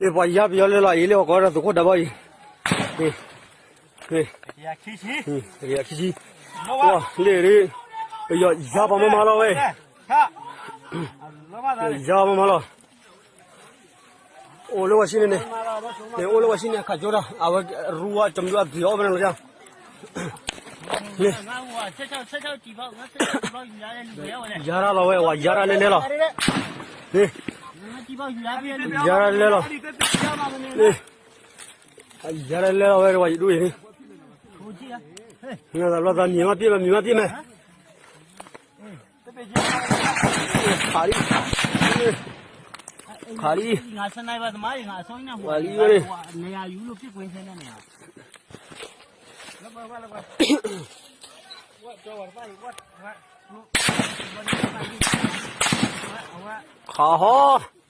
လၢပှၤယါပယီၤလၢလီၤအံၤ လၢပှၤကိးဒီးသုးခိၣ်ဒးဘီအံၤ, ခံဆံ, ပယီၤယါပှၤမးမးလီၤဝဲ, ယါပှၤမးမးလီၤ, အိၣ်လၢဝဲဆံန့ၣ်န့ၣ်, န့ၣ်အိၣ်လၢဝဲဆံန့ၣ် အခးကၠိတၢ် အဝဲရူဝါ ကၠီမဒုအပျံၤအီၣ်ဝဲန့ၣ်လီၤ, န့ၣ် ယါတၢ်လီၤဝဲ ဝဲယါတၢ်လဲၤလဲၤလီၤ, န့ၣ် ယါတၢ်လဲၤလီၤ, န့ၣ် ယါတၢ်လဲၤလီၤဝဲ ဝဲယဒူၣ်အံၤန့ၣ်, ဘျီသးမံၤမးပျဲၢ်မး မံၤမးပျဲၢ်မး, ခးလံ, ခးလံ, ခးလံဝဲန့ၣ် ခးဟီ,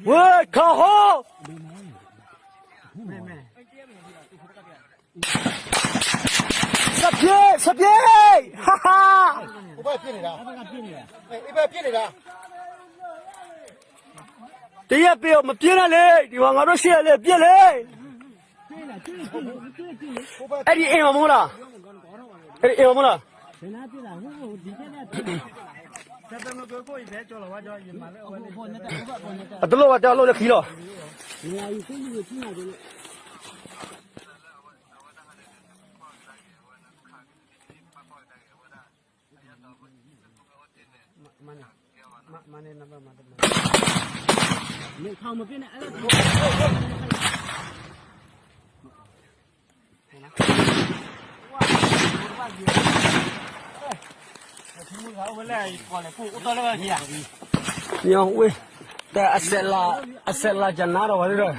ဝဲ ခးဟီ, စပျ့ စပျ့, ဟါဟါ, တယဲၢ်ပ့ၤအီၤ မပျဲၢ်နၤလဲၣ်, ဒ်ဝဲငါတို့ရှိရလဲၣ် ပျဲၢ်လဲၣ်, အဲၣ်ဒိးအ့ၣ်မးမူလီၤ, အဲၣ်ဒိးအ့ၣ်မးမူလီၤ, အတလိၣ်ဝဲတဲအလိၣ်လၢခံလီၤ. ညီဝဲ တၢ်အစဲးလၤ အစဲးလၤကနါဒီးဝဲဒၣ်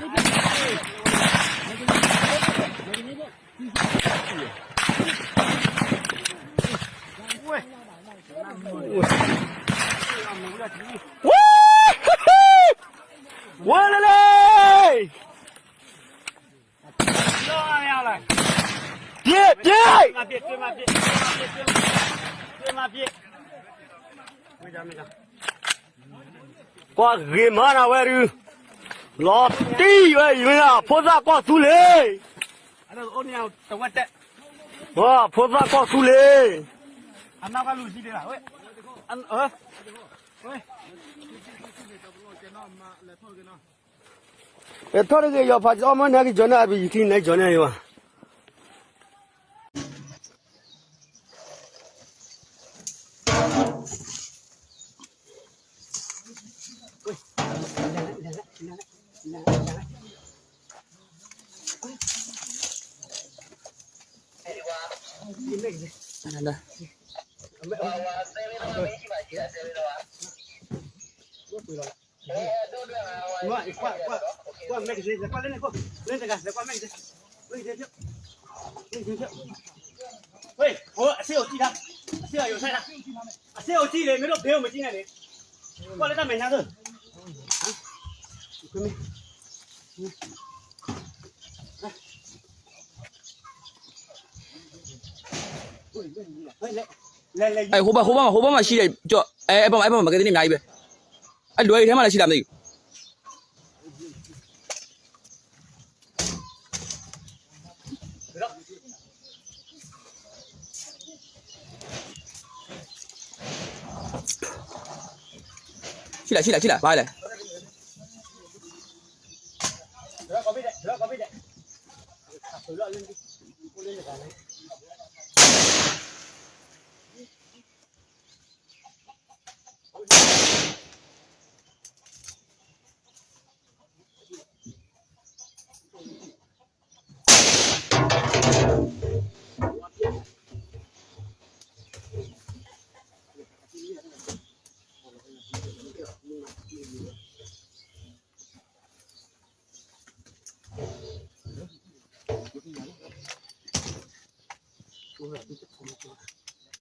ဝဲလၢလၢ ပျဲ ပျဲ ကွၢ်ဂ့ၤမးနၤဝဲဒုး, လီၤတံၢ်ဝဲအံၤမ့ၢ်ဒၣ် ဖိသၣ်ကီၢ်သူလ့ၤ, ဖိသၣ်ကီၢ်သူလ့ၤ, လဲၤထီၣ်တဂ့ၤ ယီၤဖးကီမ့ၢ်နကကၠီၤန့ၣ် အဘံယခံန့ၣ်ကၠီၤန့ၣ်ယဝၤ ဟိဘၣ် ဟိဘၣ်မး ဟိဘၣ်မးဆံးဒီး အဲ အဲ အဲ အဲ ပမၤကဲသန့ၣ်မးအံၤဘဲ အဒွဲအံၤထဲမးလၢဆံးတၢ်မ့ၢ် ဆံးလၢ ဆံးလၢ ဆံးလၢ ဘၣ်လဲၣ် Ura,